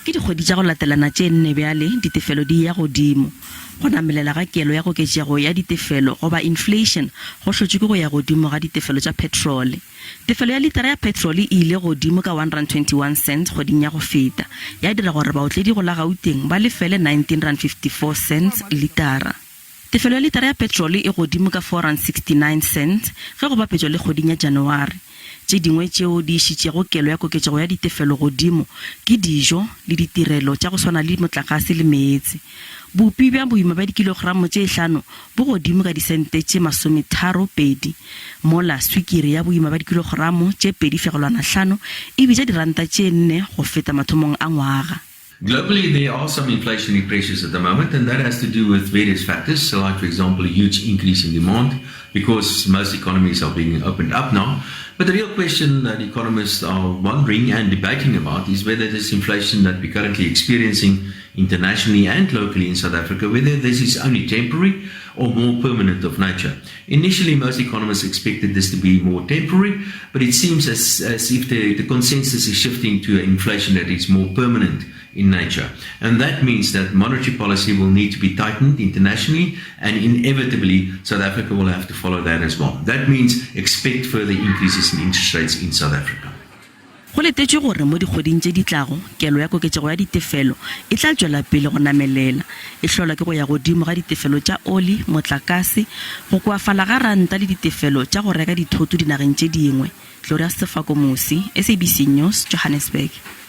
Ke dikgwedi tša go latelana tše nne bjale ditefelo di eya godimo. Go namelela ga kelo ya koketšego ya ditefelo goba inflation go hlotšwe ke go ya godimo ga ditefelo tša petrole. Tefelo ya litara ya petrole e ile godimo ka R1.21 kgweding ya go feta, ya dira gore baotledi go la Gauteng ba lefele R19.54 litara. Tefelo ya litara ya petrole e godimo ka R4.69 ge go bapetšwa le kgweding ya Janaware. Tše dingwe tšeo di išitšego kelo ya koketšego ya ditefelo godimo ke dijo le ditirelo tša go swana le motlakase le meetse. Bupi bja boima bja dikilogramo tše hlano bo godimo ka disente tše masometharopedi, mola swikiri ya boima bja dikilogramo tše 2.5 e bitša diranta tše nne go feta mathomong a ngwaga. Globally, there are some inflationary pressures at the moment, and that has to do with various factors, so like, for example, a huge increase in demand because most economies are being opened up now. But the real question that economists are wondering and debating about is whether this inflation that we're currently experiencing internationally and locally in South Africa, whether this is only temporary or more permanent of nature. Initially, most economists expected this to be more temporary, but it seems as, as if the, the consensus is shifting to inflation that is more permanent in nature. And that means that monetary policy will need to be tightened internationally, and inevitably, South Africa will have to follow that as well. That means expect further increases in interest rates in South Africa. Go letetšwe gore mo dikgweding tše di tlago, kelo ya koketšego ya ditefelo e tla tšwela pele go namelela, e hlolwa ke go ya godimo ga ditefelo tša oli, motlakase, go koafala ga ranta le ditefelo tša go reka dithoto dinageng tše dingwe. Gloria Sefako Musi, SABC News, Johannesburg.